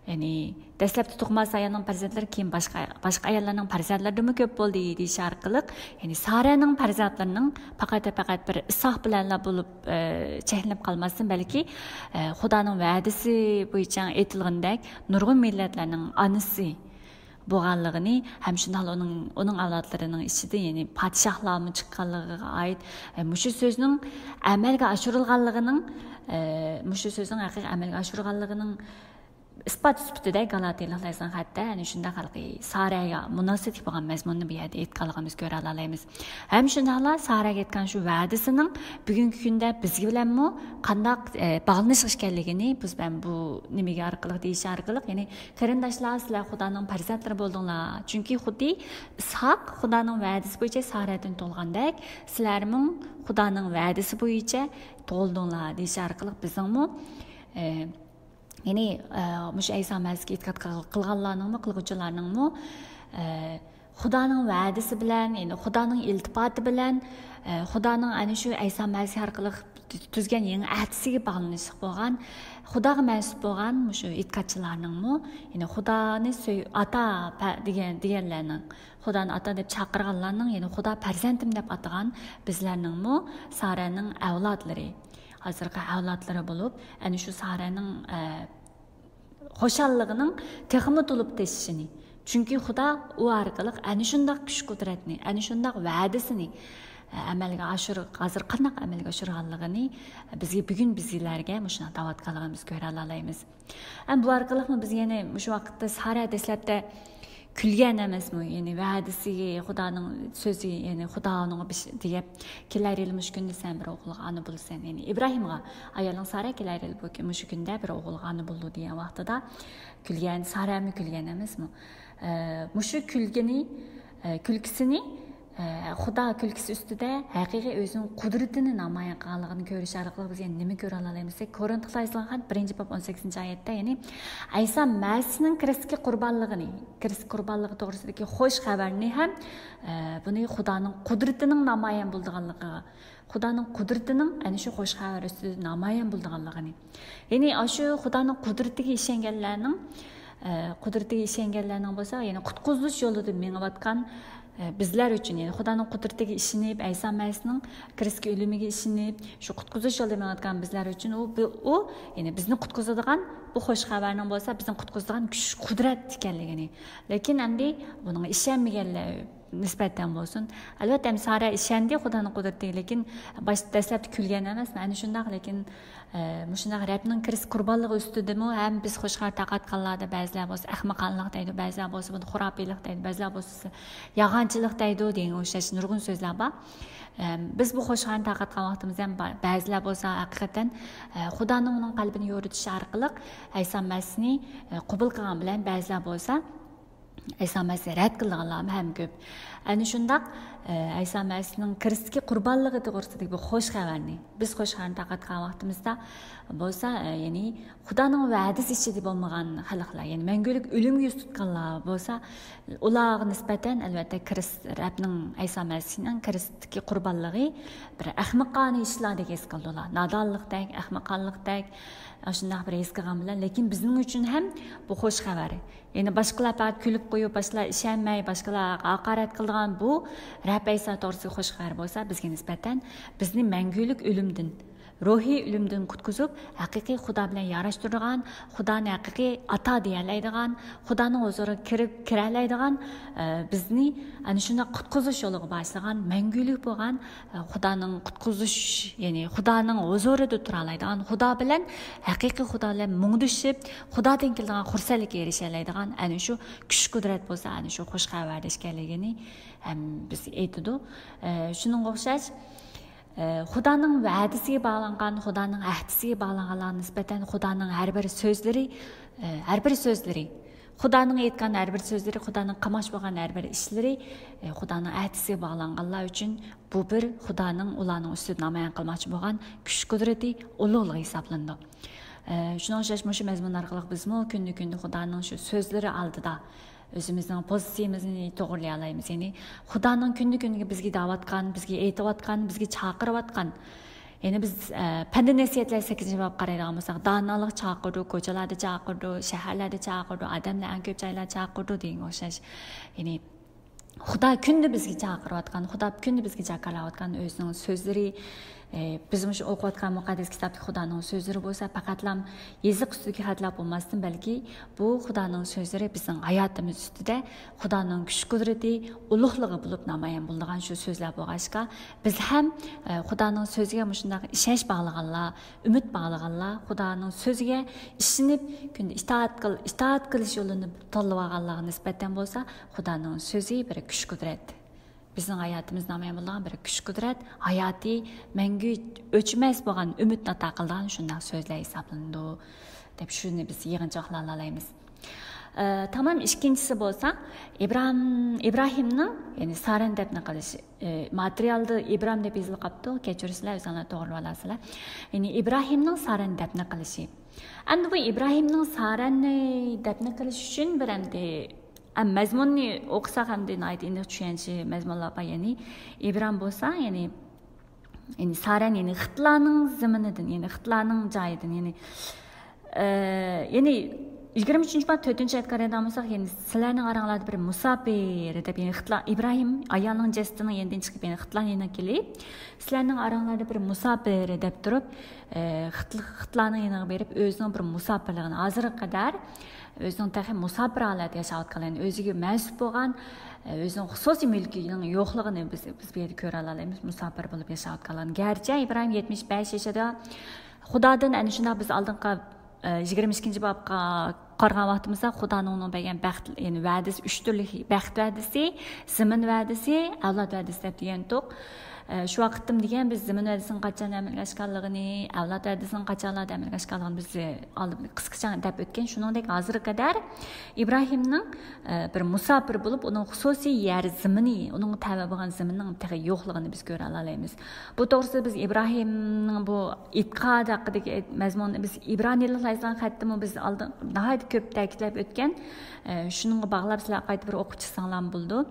يەنى، دەسلەپتە تۇغماس ئايالنىڭ پەرزەنتلىرى كېيىن باشقا، باشقا ئاياللارنىڭ پەرزەنتلىرىدىنمۇ كۆپ بولدى، دېيىش ئارقىلىق، يەنى، سارەنىڭ پەرزەنتلىرىنىڭ پەقەت، پەقەت بىر ئىسھاق بىلەنلا بولۇپ، ئە، چەكلىنىپ قالماستىن، بەلكى، ئە، خۇدانىڭ ۋەدىسى بويىچە ئېيتىلغىنىدەك، نۇرغۇن مىللەتلەرنىڭ ئانىسى بولغانلىقىنى ھەم شۇنداقلا ئۇنىڭ، ئۇنىڭ ئەۋلادلىرىنىڭ ئىچىدىن، يەنى، پادىشاھلارمۇ چىققانلىقىغا ئائىت، ئە، مۇشۇ سۆزنىڭ ئەمەلگە ئاشۇرۇلغانلىقىنىڭ، ئە، مۇشۇ سۆزنىڭ ھەقىقىي ئەمەلگە ئاشۇرۇلغانلىقىنىڭ ئىسپات سۈپىتىدە گالاتىيلىقلار يازغان خەتتە، يەنى شۇنداق ھېلىقى سارەگە مۇناسىۋەتلىك بولغان مەزمۇننى بۇ يەردە ئېيتقانلىقىمىزنى كۆرەلەيمىز. ھەم شۇنداقلا سارەگە ئېيتقان شۇ ۋەدىسىنىڭ بۈگۈنكى كۈندە بىزگە بىلەنمۇ قانداق، ئە، باغلىنىشلىق ئىكەنلىكىنى بىز بىلەن بۇ نېمىگە ئارقىلىق دېيىش ئارقىلىق، يەنى، «قېرىنداشلار، سىلەر خۇدانىڭ پەرزەنتلىرى بولدۇڭلار. چۈنكى خۇددى ئىسھاق خۇدانىڭ ۋەدىسى بويىچە سارەدىن تۇغۇلغاندەك، سىلەرمۇ خۇدانىڭ ۋەدىسى بويىچە تۇغۇلدۇڭلار» دېيىش ئارقىلىق بىزنىڭمۇ، ئە، يەنى، ئە، مۇشۇ ئەيسا مەسىھكە ئېتىقاد قىل-، قىلغانلارنىڭمۇ، قىلغۇچىلارنىڭمۇ، ئە، خۇدانىڭ ۋەدىسى بىلەن، يەنى خۇدانىڭ ئىلتىپاتى بىلەن، ئە، خۇدانىڭ ئەنە شۇ ئەيسا مەسىھ ئارقىلىق تۈ-، تۈزگەن يېڭى ئەھدىسىگە باغلىنىشلىق بولغان، خۇداغا مەنسۇپ بولغان مۇشۇ ئېتىقادچىلارنىڭمۇ، يەنى خۇدانى سۆي-، ئاتا پە-، دېگەن، دېگەنلەرنىڭ، خۇدانى ئاتا دەپ چاقىرغانلارنىڭ، يەنى خۇدا پەرزەنتىم دەپ ئاتىغان بىزلەرنىڭمۇ سارەنىڭ ئەۋلادلىرى، ھازىرقى ئەۋلادلىرى بولۇپ، ئەنە شۇ سارەنىڭ، ئە، خۇشاللىقىنىڭ تېخىمۇ تولۇپ تېشىشىنى. چۈنكى خۇدا ئۇ ئارقىلىق ئەنە شۇنداق كۈچ-قۇدرەتنى، ئەنە شۇنداق ۋەدىسىنى، ئە، ئەمەلگە ئاشۇر-، ھازىر قانداق ئەمەلگە ئاشۇرغانلىقىنى بىزگە، بۈگۈن بىزلەرگە مۇشۇنداق دەۋاتقانلىقىنى بىز كۆرەلەيمىز. ئەمما بۇ ئارقىلىقمۇ بىز يەنە مۇشۇ ۋاقىتتا سارە دەسلەپتە كۈلگەن ئەمەسمۇ؟ يەنى ۋەدىسىگە، خۇدانىڭ سۆزى، يەنى خۇدا ئۇنىڭغا بىش-، دېگەپ، «كېلەر يىلى مۇشۇ كۈندە سەن بىر ئوغۇلغا ئانا بولىسەن.» يەنى ئىبراھىمغا، ئايالىڭ سارە كېلەر يىلى بۇ كۈ-، مۇشۇ كۈندە بىر ئوغۇلغا ئانا بولىدۇ دېگەن ۋاقتىدا كۈلگەن، سارەمۇ كۈلگەن ئەمەسمۇ؟ ئە، مۇشۇ كۈلگىنى، ئە، كۈلكىسىنى، ئە، خۇدا كۈلكىسى ئۈستىدە ھەقىقىي ئۆزىنىڭ قۇدرىتىنى نامايان قىلغانلىقىنى كۆرۈش ئارقىلىق بىز يەنە نېمە كۆرەلەيمىز دېسەك، كورىنتلار يېزىلغان خەت بىرىنچى باب ئون سەككىزىنچى ئايەتتە، يەنى ئەيسا مەسىھنىڭ كرېستتىكى قۇربانلىقىنى، كرېست قۇربانلىقى توغرىسىدىكى خوش خەۋەرنى ھەم، ئە، بۇنى خۇدانىڭ قۇدرىتىنىڭ نامايان بولىدىغانلىقىغا، خۇدانىڭ قۇدرىتىنىڭ ئەنە شۇ خوش خەۋەر ئۈستىدە نامايان بولىدىغانلىقىنى. يەنى ئاشۇ خۇدانىڭ قۇدرىتىگە ئىشەنگەنلەرنىڭ، ئە، قۇدرىتىگە ئىشەنگەنلەرنىڭ بولسا، يەنى قۇتقۇزۇش يولىدا مېڭىۋاتقان، بىزلەر ئۈچۈن، يەنى خۇدانىڭ قۇدرىتىگە ئىشىنىپ، ئەيسا مەسىھنىڭ كىرىسكە ئۆلۈمىگە ئىشىنىپ، شۇ قۇتقۇزۇش يولىدا مېڭىۋاتقان بىزلەر ئۈچۈن ئۇ، بۇ، ئۇ، يەنى بىزنى قۇتقۇزىدىغان، بۇ خۇش خەۋەرنىڭ بولسا بىزنى قۇتقۇزىدىغان كۈچ، قۇدرەت ئىكەنلىكىنى. لېكىن ئەمدى بۇنىڭغا ئىشەنمىگەنلەر نىسبەتەن بولسۇن. ئەلۋەتتە، ئەمدى سارا ئىشەندى خۇدانىڭ قۇدرىتىگە، لېكىن باش، دەسلەپتە كۈلگەن ئەمەس، ئەنە شۇنداق، لېكىن، ئە، مۇشۇنداق رەبنىڭ كىرىست قۇربانلىقى ئۈستىدىمۇ ھەم بىز خۇش خەۋەر تارقاتقانلاردا بەزىلەر بولسا ئەخمىقانلىق دەيدۇ، بەزىلەر بولسا بۇنى خۇراپىيلىق دەيدۇ، بەزىلەر بولسا يالغانچىلىق دەيدۇ دېگەن ئوخشاش نۇرغۇن سۆزلەر بار. ئەم، بىز بۇ خۇش خەۋەرنى تارقاتقان ۋاقتىمىزدا ھەم با-، بەزىلەر بولسا ھەقىقەتەن، ئە، خۇدانىڭ ئۇنىڭ قەلبىنى يورۇتۇشى ئارقىلىق ئەيسا مەسىھنى، ئە، قوبۇل قىلغان بىلەن بەزىلەر بولسا ئەيسا مەسىھنى رەت قىلىدىغانلارمۇ ھەم كۆپ. ئەنە شۇنداق، ئە، ئەيسا مەسىھنىڭ كىرىستىكى قۇربانلىقى توغرىسىدىكى بۇ خۇش خەۋەرنى، بىز خۇش خەۋەرنى تارقاتقان ۋاقتىمىزدا بولسا، ئە، يەنى خۇدانىڭ ۋەدىسى ئىچىدە بولمىغان خەلقلەر، يەنى مەڭگۈلۈك ئۆلۈمگە يۈز تۇتقانلار بولسا، ئۇلارغا نىسبەتەن، ئەلۋەتتە، كىرىست، رەبنىڭ، ئەيسا مەسىھنىڭ كىرىستىكى قۇربانلىقى بىر ئەخمىقانە ئىشلاردەك ھېس قىلىدۇ ئۇلار. نادانلىقتەك، ئەخمىقانلىقتەك، ئاشۇنداق بىر ھېس قىلغان بىلەن، لېكىن بىزنىڭ ئۈچۈن ھەم بۇ خۇش خەۋەر. يەنى باشقىلار پەقەت كۈلۈپ قويۇپ، باشقىلار ئىشەنمەي، باشقىلارغا ھاقارەت قىلىدىغان بۇ رەب ئەيسا توغرىسىدىكى خۇش خەۋەر بولسا، بىزگە نىسبەتەن بىزنى مەڭگۈلۈك ئۆلۈمدىن، روھىي ئۆلۈمدىن قۇتقۇزۇپ، ھەقىقىي خۇدا بىلەن ياراشتۇرىدىغان، خۇدانى ھەقىقىي ئاتا دېيەلەيدىغان، خۇدانىڭ ھۇزۇرىغا كىرىپ، كىرەلەيدىغان، ئە، بىزنى ئەنە شۇنداق قۇتقۇزۇش يولىغا باشلىغان، مەڭگۈلۈك بولغان، ئە، خۇدانىڭ قۇتقۇزۇش، يەنى خۇدانىڭ ھۇزۇرىدا تۇرالايدىغان، خۇدا بىلەن، ھەقىقىي خۇدا بىلەن مۇڭدىشىپ، خۇدادىن كېلىدىغان خۇرسەنلىككە ئېرىشەلەيدىغان ئەنە شۇ كۈچ-قۇدرەت بولسا، ئەنە شۇ خۇش خەۋەردە ئىكەنلىكىنى ھەم بىز ئېيتىدۇ. ئە، شۇنىڭغا ئوخشاش، ئە، خۇدانىڭ ۋەدىسىگە باغلانغان، خۇدانىڭ ئەھدىسىگە باغلانغانلارغا نىسبەتەن خۇدانىڭ ھەر بىر سۆزلىرى، ئە، ھەر بىر سۆزلىرى، خۇدانىڭ ئېيتقان ھەر بىر سۆزلىرى، خۇدانىڭ قاماش بولغان ھەر بىر ئىشلىرى، ئە، خۇدانىڭ ئەھدىسىگە باغلانغانلار ئۈچۈن بۇ بىر خۇدانىڭ ئۇلارنىڭ ئۈستىدە نامايان قىلماقچى بولغان كۈچ-قۇدرىتى، ئۇلۇغلۇقى ھېسابلىنىدۇ. ئە، شۇنىڭغا ئوخشاش مۇشۇ مەزمۇن ئارقىلىق بىزمۇ كۈندە-كۈندە خۇدانىڭ شۇ سۆزلىرى ئالدىدا ئۆزىمىزنىڭ پوزىتسىيىمىزنى توغرىلايالايمىز. يەنى خۇدانىڭ كۈندە-كۈنگە بىزگە دەۋاتقان، بىزگە ئېيتىۋاتقان، بىزگە چاقىرىۋاتقان. يەنى بىز، ئە، پەندى نەسىھەتلەر سەككىزىنچى بابقا قارايدىغان بولساق، دانالىق چاقىرىدۇ، كوچىلاردا چاقىرىدۇ، شەھەرلەردە چاقىرىدۇ، ئادەملەر ئەڭ كۆپ جايلاردا چاقىرىدۇ دېگەنگە ئوخشاش. يەنى خۇدا كۈندە بىزگە چاقىرىۋاتقان، خۇدا كۈندە بىزگە جاكارلاۋاتقان ئۆزىنىڭ سۆزلىرى، ئە، بىز مۇشۇ ئوقۇۋاتقان مۇقەددەس كىتابتىكى خۇدانىڭ سۆزلىرى بولسا پەقەتلا يېزىق ئۈستىدىكى خەتلەر بولماستىن، بەلكى بۇ خۇدانىڭ سۆزلىرى بىزنىڭ ھاياتىمىز ئۈستىدە خۇدانىڭ كۈچ-قۇدرىتى، ئۇلۇغلۇقى بولۇپ نامايان بولىدىغان شۇ سۆزلەر بولغاچقا، بىز ھەم، ئە، خۇدانىڭ سۆزىگە مۇشۇنداق ئىشەنچ باغلىغانلار، ئۈمىد باغلىغانلار، خۇدانىڭ سۆزىگە ئىشىنىپ، كۈندە ئىتائەت قىل-، ئىتائەت قىلىش يولىنى تاللىۋالغانلارغا نىسبەتەن بولسا، خۇدانىڭ سۆزى بىر كۈچ-قۇدرەت. بىزنىڭ ھاياتىمىزدا نامايان بولىدىغان بىر كۈچ-قۇدرەت، ھاياتىي، مەڭگۈ ئۆچمەس بولغان ئۈمىدنى ئاتا قىلىدىغان شۇنداق سۆزلەر ھېسابلىنىدۇ، دەپ شۇنى بىز يىغىنچاقلاۋالايمىز. ئە، تامام ئىككىنچىسى بولسا، ئىبراھىم، ئىبراھىمنىڭ، يەنى سارەنى دەپنە قىلىشى. ئە، ماتېرىيالدا ئىبراھىم دەپ يېزىلىپ قاپتۇ، كەچۈرسىلەر، ئۆزۈڭلار توغرىلىۋالارسىلەر. يەنى ئىبراھىمنىڭ سارەنى دەپنە قىلىشى. ئەمدى بۇ ئىبراھىمنىڭ سارەنى دەپنە قىلىش ئۈچۈن بىر ئەمدى ئەم، مەزمۇننى ئوقۇساق ئەمدى ناھايىتى ئېنىق چۈشەنچە مەزمۇنلار بار. يەنى ئىبراھىم بولسا، يەنى، يەنى سارەن، يەنى خىتلارنىڭ زېمىنىدىن، يەنى خىتلارنىڭ جايىدىن، يەنى، ئە، يەنى يىگىرمە ئۈچىنچى باب تۆتىنچى ئايەتكە قارايدىغان بولساق، يەنى سىلەرنىڭ ئاراڭلاردا بىر مۇساپىر دەپ، يەنى خىتلار، ئىبراھىم ئايالنىڭ جەسىتىنىڭ يېنىدىن چىقىپ، يەنى خىتلارنىڭ يېنىغا كېلىپ، سىلەرنىڭ ئاراڭلاردا بىر مۇساپىر دەپ تۇرۇپ، ئە، خىتل-، خىتلارنىڭ يېنىغا بېرىپ، ئۆزىنىڭ بىر مۇساپىرلىقىنى، ھازىرغا قەدەر ئۆزىنىڭ تېخى مۇساپىر ھالەتتە ياشاۋاتقانلىقىنى، ئۆزىگە مەنسۇپ بولغان، ئۆزىنىڭ خۇسۇسىي مۈلكىنىڭ يوقلۇقىنى بىز، بىز بۇ يەردە كۆرەلەيمىز، مۇساپىر بولۇپ ياشاۋاتقانلىقىنى. گەرچە ئىبراھىم يەتمىش بەش ياشىدا خۇدادىن ئەنە شۇنداق بىز ئالدىنقى، ئە، يىگىرمە ئىككىنچى بابقا قارىغان ۋاقتىمىزدا خۇدانىڭ ئۇنىڭغا بەرگەن بەخت، يەنى ۋەدىسى، ئۈچ تۈرلۈك بەخت ۋەدىسى، زېمىن ۋەدىسى، ئەۋلاد ۋەدىسى دەپ دېگەنتۇق. ئە، شۇ ۋاقىتتىمۇ دېگەن، بىز زېمىن ۋەدىسىنىڭ قاچان ئەمەلگە ئاشقانلىقىنى، ئەۋلاد ۋەدىسىنىڭ قاچانلاردا ئەمەلگە ئاشقانلىقىنى بىز، ئە، ئالدىن قىسقىچە دەپ ئۆتكەن. شۇنىڭدەك ھازىرغا قەدەر ئىبراھىمنىڭ، ئە، بىر مۇساپىر بولۇپ، ئۇنىڭ خۇسۇسىي يەر زېمىنى، ئۇنىڭغا تەۋە بولغان زېمىننىڭ تېخى يوقلۇقىنى بىز كۆرەلەيمىز. بۇ توغرىسىدا بىز ئىبراھىمنىڭ بۇ ئېتىقادى ھەققىدىكى مەزمۇننى بىز ئىبرانىيلار يازغان خەتتىمۇ بىز ئالدىن ناھايىتى كۆپ تەكىتلەپ ئۆتكەن. ئە، شۇنىڭغا باغلاپ سىلەر قايتا بىر ئوقۇپ چىقساڭلارمۇ بولىدۇ.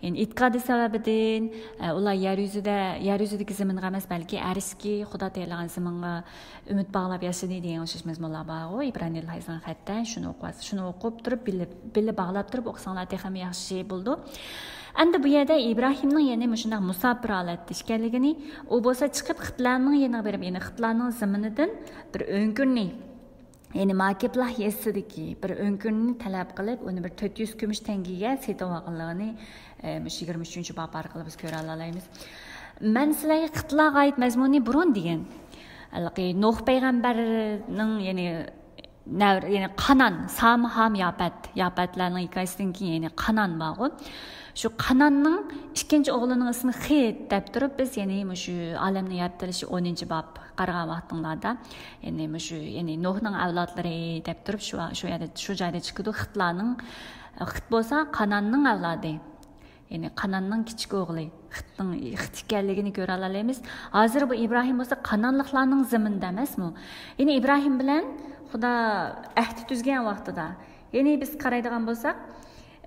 يەنى ئېتىقادى سەۋەبىدىن، ئە، ئۇلار يەر يۈزىدە، يەر يۈزىدىكى زېمىنغا ئەمەس، بەلكى ئەرشتىكى خۇدا تەييارلىغان زېمىنغا ئۈمىد باغلاپ ياشىدى دېگەن ئوخشاش مەزمۇنلار بارغۇ، ئىبرانىيلار يازغان خەتتە. شۇنى ئوقۇۋالسا، شۇنى ئوقۇپ تۇرۇپ، بىللە، بىللە باغلاپ تۇرۇپ ئوقۇساڭلار تېخىمۇ ياخشى بولىدۇ. ئەمدى بۇ يەردە ئىبراھىمنىڭ يەنە مۇشۇنداق مۇساپىر ھالەتتە ئىكەنلىكىنى، ئۇ بولسا چىقىپ خىتلارنىڭ يېنىغا بېرىپ، يەنى خىتلارنىڭ زېمىنىدىن بىر ئۆڭكۈرنى، يەنى ماكىپلاھ يېزىسىدىكى بىر ئۆڭكۈرنى تەلەپ قىلىپ، ئۇنى بىر تۆت يۈز كۈمۈش تەڭگىگە سېتىۋالغانلىقىنى، ئە، مۇشۇ يىگىرمە ئۈچىنچى باب ئارقىلىق بىز كۆرەلالايمىز. مەن سىلەرگە خىتلارغا ئائىت مەزمۇننى بۇرۇن دېگەن. ھېلىقى نۇھ پەيغەمبەرنىڭ، يەنى نەۋر-، يەنى قانان، سام، ھام، ياپەت، ياپەتلەرنىڭ ھېكايىسىدىن كېيىن، يەنى قانان بارغۇ. شۇ قاناننىڭ ئىككىنچى ئوغلىنىڭ ئىسمى خىت دەپ تۇرۇپ، بىز يەنى مۇشۇ ئالەمنىڭ يارىتىلىشى ئونىنچى باب قارىغان ۋاقتىڭلاردا، يەنى مۇشۇ، يەنى نۇھنىڭ ئەۋلادلىرى دەپ تۇرۇپ، شۇ، شۇ يەردە، شۇ جايدا چىقىدۇ. خىتلارنىڭ، خىت بولسا قاناننىڭ ئەۋلادى. يەنى قاناننىڭ كىچىك ئوغلى، خىتنىڭ، خىت ئىكەنلىكىنى كۆرەلەيمىز. ھازىر بۇ ئىبراھىم بولسا قانانلىقلارنىڭ زېمىنىدا ئەمەسمۇ؟ يەنى ئىبراھىم بىلەن خۇدا ئەھدى تۈزگەن ۋاقتىدا، يەنى بىز قارايدىغان بولساق،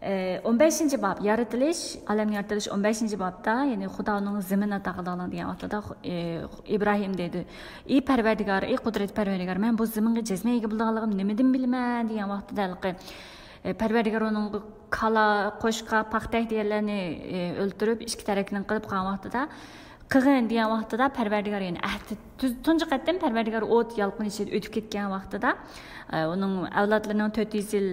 ئە، ئون بەشىنچى باب، يارىتىلىش، ئالەم يارىتىلىش ئون بەشىنچى بابتا، يەنى خۇدا ئۇنىڭ زېمىن ئاتا قىلىدىغانلىقىنى دېگەن ۋاقتىدا، ئە، ئىبراھىم دەيدۇ، ئى پەرۋەردىگار، ئى قۇدرەت پەرۋەردىگار، مەن بۇ زېمىنغا جەزمە ئىگە بولىدىغانلىقىمنى نېمىدىن بىلىمەن دېگەن ۋاقتىدا ھېلىقى، ئە، پەرۋەردىگار ئۇنىڭغا كالا، قوشقا، پاختەك دېگەنلەرنى، ئە، ئۆلتۈرۈپ، ئىككى تەرەكنى قىلىپ قالغان ۋاقتىدا، قىلغىن دېگەن ۋاقتىدا پەرۋەردىگار، يەنى ئەھدى تۈز-، تۇنجى قېتىم پەرۋەردىگار ئوت يالقۇن ئىچىدە ئۆتۈپ كەتكەن ۋاقتىدا، ئە، ئۇنىڭ ئەۋلادلىرىنىڭ تۆت يۈز يىل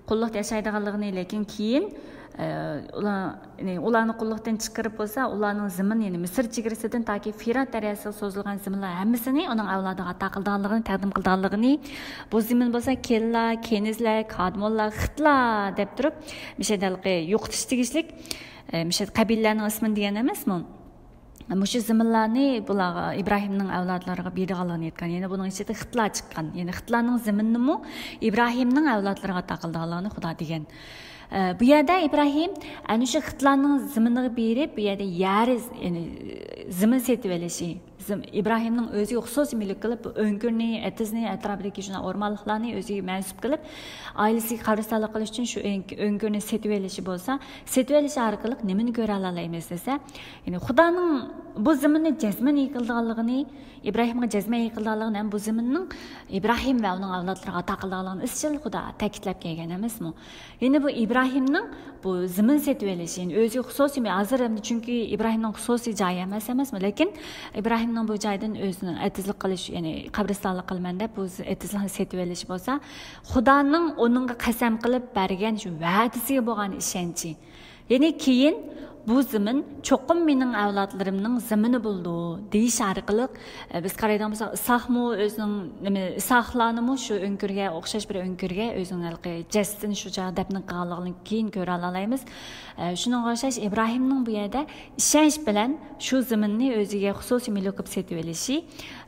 قۇللۇقتا ياشايدىغانلىقىنى، لېكىن كېيىن، ئە، ئۇلار، يەنى ئۇلارنى قۇللۇقتىن چىقىرىپ بولسا، ئۇلارنىڭ زېمىن، يەنى مىسىر چېگرىسىدىن تاكى فىرات دەرياسىغا سوزۇلغان زېمىنلار ھەممىسىنى ئۇنىڭ ئەۋلادىغا ئاتا قىلىدىغانلىقىنى تەقدىم قىلىدىغانلىقىنى، بۇ زېمىن بولسا كېنلار، كېنىزلەر، كادمونلار، خىتلار دەپ تۇرۇپ، مىشەدەلقى يوقىتىش تېگىشلىك، ئە، مىشە قەبىلىلەرنىڭ ئىسمىنى دېگەن ئەمەسمۇ؟ مۇشۇ زېمىنلارنى بۇلارغا، ئىبراھىمنىڭ ئەۋلادلىرىغا بېرىدىغانلىقىنى ئېيتقان. يەنى بۇنىڭ ئىچىدە خىتلار چىققان. يەنى خىتلارنىڭ زېمىنىنىمۇ ئىبراھىمنىڭ ئەۋلادلىرىغا ئاتا قىلىدىغانلىقىنى خۇدا دېگەن. ئە، بۇ يەردە ئىبراھىم ئەنە شۇ خىتلارنىڭ زېمىنىغا بېرىپ، بۇ يەردە يەر، يەنى زېمىن سېتىۋېلىشى، زېم-، ئىبراھىمنىڭ ئۆزىگە خۇسۇسىي مۈلۈك قىلىپ، بۇ ئۆڭكۈرنى، ئېتىزنى، ئەتراپىدىكى شۇنداق ئورمانلىقلارنى ئۆزىگە مەنسۇپ قىلىپ، ئائىلىسىگە قەبرىستانلىق قىلىش ئۈچۈن شۇ ئۆڭ-، ئۆڭكۈرنى سېتىۋېلىشى بولسا، سېتىۋېلىشى ئارقىلىق نېمىنى كۆرەلەيمىز دېسە، يەنى خۇدانىڭ بۇ زېمىننى جەزمەن ئىگە قىلىدىغانلىقىنى، ئىبراھىمغا جەزمەن ئىگە قىلىدىغانلىقىنى ھەم بۇ زېمىننىڭ ئىبراھىم ۋە ئۇنىڭ ئەۋلادلىرىغا ئاتا قىلىدىغانلىقىنى ئىزچىل خۇدا تەكىتلەپ كەلگەن ئەمەسمۇ؟ يەنى بۇ ئىبراھىمنىڭ بۇ زېمىن سېتىۋېلىشى، يەنى ئۆزىگە خۇسۇسىي، ھازىر ئەمدى چۈنكى ئىبراھىمنىڭ خۇسۇسىي جايى ئەمەس، ئەمەسمۇ؟ لېكىن ئىبراھىمنىڭ بۇ جايدىن ئۆزىنىڭ ئېتىزلىق قىلىش، يەنى قەبرىستانلىق قىلىمەن دەپ بۇ ز-، ئېتىزلىقنى سېتىۋېلىشى بولسا، خۇدانىڭ ئۇنىڭغا قەسەم قىلىپ بەرگەن شۇ ۋەدىسىگە بولغان ئىشەنچى. يەنى كېيىن بۇ زېمىن چوقۇم مېنىڭ ئەۋلادلىرىمنىڭ زېمىنى بولىدۇ دېيىش ئارقىلىق، ئە، بىز قارايدىغان بولساق، ئىسھاقمۇ ئۆزىنىڭ، نېمە، ئىسھاقلارنىمۇ شۇ ئۆڭكۈرگە ئوخشاش بىر ئۆڭكۈرگە ئۆزىنىڭ ھېلىقى جەسىتىنى شۇ چاغدا دەپنە قىلغانلىقىنى كېيىن كۆرەلەيمىز. ئە، شۇنىڭغا ئوخشاش ئىبراھىمنىڭ بۇ يەردە ئىشەنچ بىلەن شۇ زېمىننى ئۆزىگە خۇسۇسىي مۈلۈك قىلىپ سېتىۋېلىشى،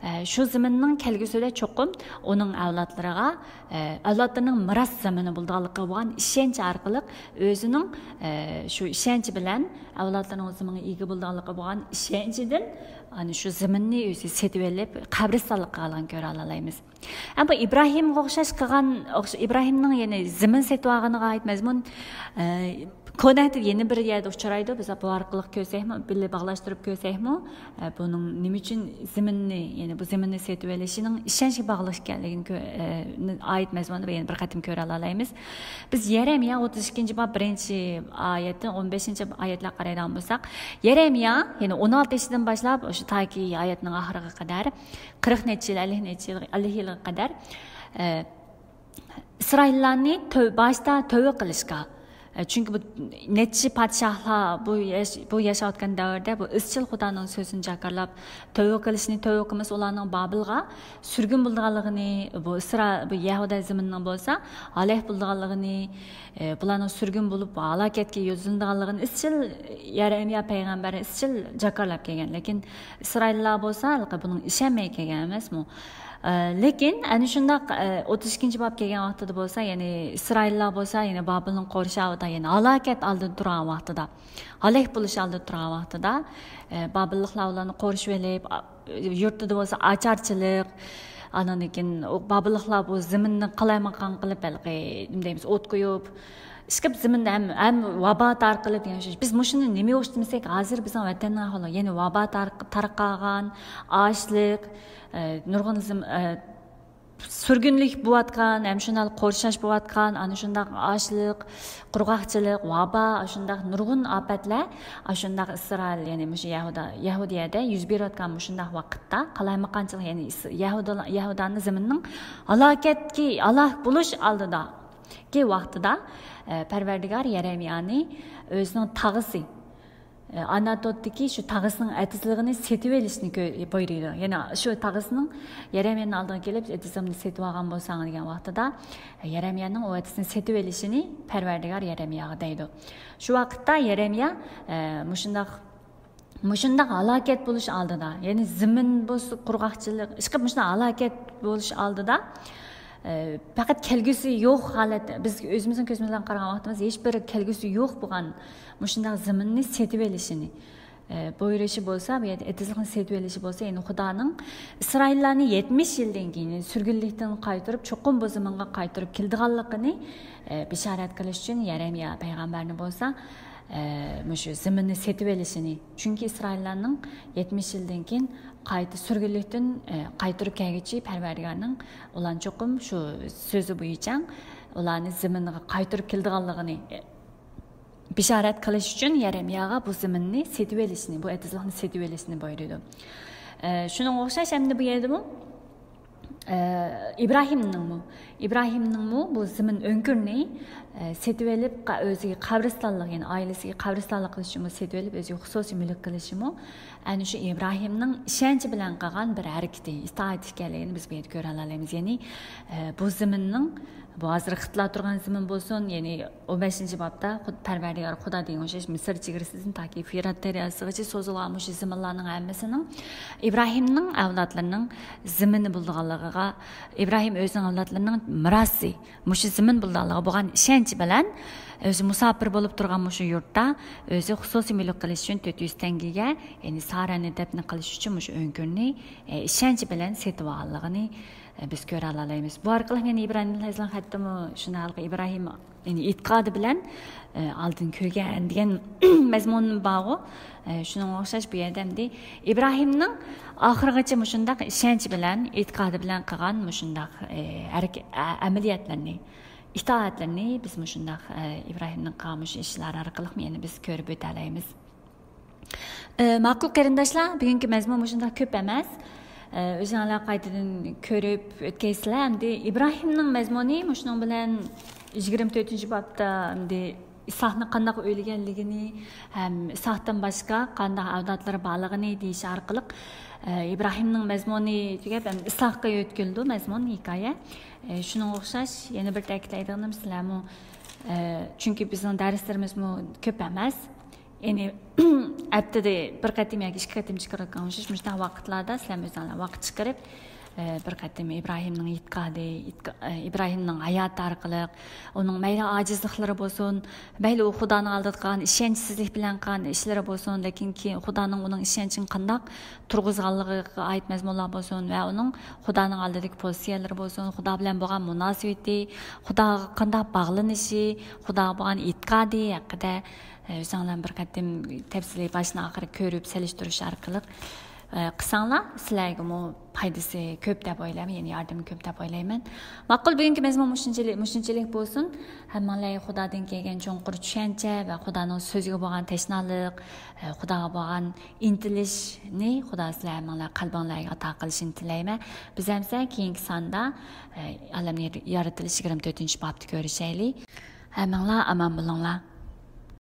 ئە، شۇ زېمىننىڭ كەلگۈسىدە چوقۇم ئۇنىڭ ئەۋلادلىرىغا، ئە، ئەۋلادلىرىنىڭ مىراس زېمىنى بولىدىغانلىقىغا بولغان ئىشەنچ ئارقىلىق ئۆزىنىڭ، ئە، شۇ ئىشەنچى بىلەن ئەۋلادلىرىنىڭ زېمىنغا ئىگە بولىدىغانلىقىغا بولغان ئىشەنچىدىن، ئەنە شۇ زېمىننى ئۆزى سېتىۋېلىپ، قەبرىستانلىق قىلغانلىقىنى كۆرەلەيمىز. ئەمما ئىبراھىمغا ئوخشاش قىلغان، ئوخش-، ئىبراھىمنىڭ يەنە زېمىن سېتىۋالغىنىغا ئائىت مەزمۇن، ئە، كونەدە يەنە بىر يەردە ئۇچرايدۇ. بىز بۇ ئارقىلىق كۆرسەكمۇ، بىللە باغلاشتۇرۇپ كۆرسەكمۇ، ئە، بۇنىڭ نېمە ئۈچۈن زېمىننى، يەنى بۇ زېمىننى سېتىۋېلىشىنىڭ ئىشەنچكە باغلىق ئىكەنلىكىنى كۆ-، ئە، ئائىت مەزمۇندا يەنە بىر قېتىم كۆرەلەيمىز. بىز يەرەمىيا ئوتتۇز ئىككىنچى باب بىرىنچى ئايەتتىن ئون بەشىنچى ئايەتلەرگە قارايدىغان بولساق، يەرەمىيا، يەنى ئون ئالتىنچىدىن باشلاپ، شۇ تاكى ئايەتنىڭ ئاخىرىغا قەدەر، قىرىق نەچچە يىل، ئەللىك نەچچە يىل، ئەللىك يىلغا قەدەر، ئە، ئىسرائىللارنى تۆ-، باشتا تۆۋە قىلىشقا، ئە، چۈنكى بۇ نەچچە پادىشاھلار بۇ ياش-، بۇ ياشاۋاتقان دەۋردە بۇ ئىزچىل خۇدانىڭ سۆزىنى جاكارلاپ، تۆۋە قىلىشنى، تۆۋە قىلمىسا ئۇلارنىڭ بابىلغا سۈرگۈن بولىدىغانلىقىنى، بۇ ئىسرا-، بۇ يەھۇدىيە زېمىنىنىڭ بولسا ھالاك بولىدىغانلىقىنى، ئە، بۇلارنىڭ سۈرگۈن بولۇپ ھالاكەتكە يۈزلىنىدىغانلىقىنى ئىزچىل يەرەمىيا پەيغەمبەر ئىزچىل جاكارلاپ كەلگەن. لېكىن ئىسرائىللار بولسا ھېلىقى بۇنىڭغا ئىشەنمەي كەلگەن ئەمەسمۇ؟ ئە، لېكىن ئەنە شۇنداق، ئە، ئوتتۇز ئىككىنچى باب كەلگەن ۋاقتىدا بولسا، يەنى ئىسرائىللار بولسا، يەنى بابىلنىڭ قورشاۋىدا، يەنى ھالاكەت ئالدىدا تۇرغان ۋاقتىدا، ھالاك بولۇش ئالدىدا تۇرغان ۋاقتىدا، ئە، بابىللىقلار ئۇلارنى قورشىۋېلىپ، ئا، يۇرتىدا بولسا ئاچارچىلىق، ئاندىن كېيىن ئۇ بابىللىقلار بۇ زېمىننى قالايمىقان قىلىپ، ھېلىقى، نېمە دەيمىز، ئوت قويۇپ، ئىشقىلىپ زېمىننى ھەم، ھەم ۋابا تارقىلىپ، دېگەن شۇ. بىز مۇشۇنى نېمە ئوخشىتىمىزدەك، ھازىر بىزنىڭ ۋەتەننىڭ ئەھۋالى، يەنى ۋابا تارق-، تارقالغان، ئاچلىق، ئە، نۇرغۇن زېم-، ئە، سۈرگۈنلۈك بولۇۋاتقان، ھەم شۇنداق قورشاش بولۇۋاتقان، ئانا شۇنداق ئاچلىق، قۇرغاقچىلىق، ۋابا، ئاشۇنداق نۇرغۇن ئاپەتلەر، ئاشۇنداق ئىسرائىل، يەنى مۇشۇ يەھۇدا، يەھۇدىيەدە يۈز بېرىۋاتقان مۇشۇنداق ۋاقىتتا، قالايمىقانچىلىق، يەنى ئىس-، يەھۇدا، يەھۇدانى زېمىننىڭ ھالاكەتكە، ھالاك بولۇش ئالدىدا، كى ۋاقتىدا، ئە، پەرۋەردىگار يەرەمىيانى ئۆزىنىڭ تاغىسى، ئە، ئاناتوتتىكى شۇ تاغىسىنىڭ ئېتىزلىقىنى سېتىۋېلىشنى كۆ-، بۇيرۇيدۇ. يەنى شۇ تاغىسىنىڭ، يەرەمىيانىڭ ئالدىغا كېلىپ، «ئېتىزىمنى سېتىۋالغان بولساڭ» دېگەن ۋاقتىدا، ئە، يەرەمىيانىڭ ئۇ ئېتىزنى سېتىۋېلىشىنى پەرۋەردىگار يەرەمىياغا دەيدۇ. شۇ ۋاقىتتا يەرەمىيا، ئە، مۇشۇنداق مۇشۇنداق ھالاكەت بولۇش ئالدىدا، يەنى زېمىن بولسا قۇرغاقچىلىق، ئىشقىلىپ مۇشۇنداق ھالاكەت بولۇش ئالدىدا، ئە، پەقەت كەلگۈسى يوق ھالەتتە، بىز ئۆزىمىزنىڭ كۆزىمىز بىلەن قارىغان ۋاقتىمىزدا ھېچ بىر كەلگۈسى يوق بولغان مۇشۇنداق زېمىننى سېتىۋېلىشىنى، ئە، بۇيرۇشى بولسا، بۇ يەردە ئېتىزلىقنى سېتىۋېلىشى بولسا، يەنى خۇدانىڭ ئىسرائىللارنى يەتمىش يىلدىن كېيىن، يەنى سۈرگۈنلۈكتىن قايتۇرۇپ، چوقۇم بۇ زېمىنغا قايتۇرۇپ كېلىدىغانلىقىنى، ئە، بېشارەت قىلىش ئۈچۈن يەرەمىيا پەيغەمبەرنى بولسا، ئە، مۇشۇ زېمىننى سېتىۋېلىشىنى، چۈنكى ئىسرائىللارنىڭ يەتمىش يىلدىن كېيىن قايتا سۈرگۈنلۈكتىن، ئە، قايتۇرۇپ كەلگۈچى پەرۋەردىگارنىڭ ئۇلارنى چوقۇم شۇ سۆزى بويىچە ئۇلارنى زېمىنغا قايتۇرۇپ كېلىدىغانلىقىنى، ئە، بېشارەت قىلىش ئۈچۈن يەرەمىياغا بۇ زېمىننى سېتىۋېلىشنى، بۇ ئېتىزلىقنى سېتىۋېلىشنى بۇيرۇيدۇ. ئە، شۇنىڭغا ئوخشاش ئەمدى بۇ يەردىمۇ ئىبراھىمنىڭمۇ، ئىبراھىمنىڭمۇ بۇ زېمىن ئۆڭكۈرنى، ئە، سېتىۋېلىپ، قا-، ئۆزىگە قەبرىستانلىق، يەنى ئائىلىسىگە قەبرىستانلىق قىلىشىمۇ، سېتىۋېلىپ، ئۆزىگە خۇسۇسىي مۈلۈك قىلىشىمۇ، ئەنە شۇ ئىبراھىمنىڭ ئىشەنچى بىلەن قىلغان بىر ھەرىكىتى، ئىتائەت ئىكەنلىكىنى بىز بۇ يەردە كۆرەلەيمىز. يەنى، ئە، بۇ زېمىننىڭ، بۇ ھازىر خىتلار تۇرغان زېمىن بولسۇن، يەنى ئون بەشىنچى بابتا خۇد-، پەرۋەردىگار خۇدا دېگەن ئوخشاش مىسىر چېگرىسىدىن تاكى فۇرات دەرياسىغىچە سوزۇلغان مۇشۇ زېمىنلارنىڭ ھەممىسىنىڭ ئىبراھىمنىڭ ئەۋلادلىرىنىڭ زېمىنى بولىدىغانلىقىغا، ئىبراھىم ئۆزىنىڭ ئەۋلادلىرىنىڭ مىراسى، مۇشۇ زېمىن بولىدىغانلىقىغا بولغان ئىشەنچ بىلەن ئۆزى مۇساپىر بولۇپ تۇرغان مۇشۇ يۇرتتا ئۆزى خۇسۇسىي مۈلۈك قىلىش ئۈچۈن تۆت يۈز تەڭگىگە، يەنى سارەنى دەپنە قىلىش ئۈچۈن مۇشۇ ئۆڭكۈرنى، ئە، ئىشەنچ بىلەن سېتىۋالغانلىقىنى، ئە، بىز كۆرەلەيمىز. بۇ ئارقىلىق يەنە ئىبراھىم ئەلەيھىسسالام خەتتىمۇ شۇنداق ھالقا ئىبراھىم، يەنى ئېتىقادى بىلەن، ئە، ئالدىن كۆرگەن دېگەن مەزمۇن بارغۇ. ئە، شۇنىڭغا ئوخشاش بۇ يەردە ئەمدى ئىبراھىمنىڭ ئاخىرغىچە مۇشۇنداق ئىشەنچ بىلەن، ئېتىقادى بىلەن قىلغان مۇشۇنداق، ئە، ھەرىكە-، ئە-، ئەمەلىيەتلىرىنى، ئىتائەتلىرىنى بىز مۇشۇنداق، ئە، ئىبراھىمنىڭ قىلغان مۇشۇ ئىشلار ئارقىلىق يەنە بىز كۆرۈپ ئۆتەلەيمىز. ئە، ماقۇل قېرىنداشلار، بۈگۈنكى مەزمۇن مۇشۇنداق كۆپ ئەمەس. ئە، ئۆزۈڭلار قايتىدىن كۆرۈپ ئۆتكەيسىلەر. ئەمدى ئىبراھىمنىڭ مەزمۇنى مۇشۇنىڭ بىلەن يىگىرمە تۆتىنچى بابتا ئەمدى ئىسھاقنى قانداق ئۆيلىگەنلىكىنى ھەم ئىسھاقتىن باشقا قانداق ئەۋلادلىرى بارلىقىنى دېيىش ئارقىلىق، ئە، ئىبراھىمنىڭ مەزمۇنى تۈگەپ، ئەمدى ئىسھاققا يۆتكىلىدۇ مەزمۇن، ھېكايە. ئە، شۇنىڭغا ئوخشاش يەنە بىر تەكىتلەيدىغىنىم، سىلەرمۇ، ئە، چۈنكى بىزنىڭ دەرسلىرىمىزمۇ كۆپ ئەمەس. يەنى ھەپتىدە بىر قېتىم ياكى ئىككى قېتىم چىقىرىۋاتقان ئوخشاش مۇشۇنداق ۋاقىتلاردا سىلەر ئۆزۈڭلار ۋاقىت چىقىرىپ، ئە، بىر قېتىم ئىبراھىمنىڭ ئېتىقادى، ئېتىقا-، ئە، ئىبراھىمنىڭ ھاياتى ئارقىلىق، ئۇنىڭ مەيلى ئاجىزلىقلىرى بولسۇن، مەيلى ئۇ خۇدانىڭ ئالدىدا قىلغان ئىشەنچسىزلىك بىلەن قىلغان ئىشلىرى بولسۇن، لېكىن كېيىن خۇدانىڭ ئۇنىڭ ئىشەنچىنى قانداق تۇرغۇزغانلىقىغا ئائىت مەزمۇنلار بولسۇن ۋە ئۇنىڭ خۇدانىڭ ئالدىدىكى پوزىتسىيەلىرى بولسۇن، خۇدا بىلەن بولغان مۇناسىۋىتى، خۇداغا قانداق باغلىنىشى، خۇداغا بولغان ئېتىقادى ھەققىدە، ئە، ئۆزۈڭلار بىر قېتىم تەپسىلىي باشتىن ئاخىر كۆرۈپ سېلىشتۇرۇش ئارقىلىق، ئە، قىلساڭلار سىلەرگىمۇ پايدىسى كۆپ دەپ ئويلايمەن، يەنى ياردىمى كۆپ دەپ ئويلايمەن. ماقۇل، بۈگۈنكى مەزمۇن مۇشۇنچىلىك، مۇشۇنچىلىك بولسۇن. ھەممىڭلار خۇدادىن كەلگەن چوڭقۇر چۈشەنچە ۋە خۇدانىڭ سۆزىگە بولغان تەشنالىق، ئە، خۇداغا بولغان ئىنتىلىشنى خۇدا سىلەر ھەممىڭلار قەلبىڭلارغا ئاتا قىلىشىنى تىلەيمەن. بىز ئەمسە كېيىنكى ساندا، ئە، ئالەمنى يارىتىلىش يىگىرمە تۆتىنچى بابتا كۆرۈشەيلى. ھەممىڭلار ئامان بولۇڭلار.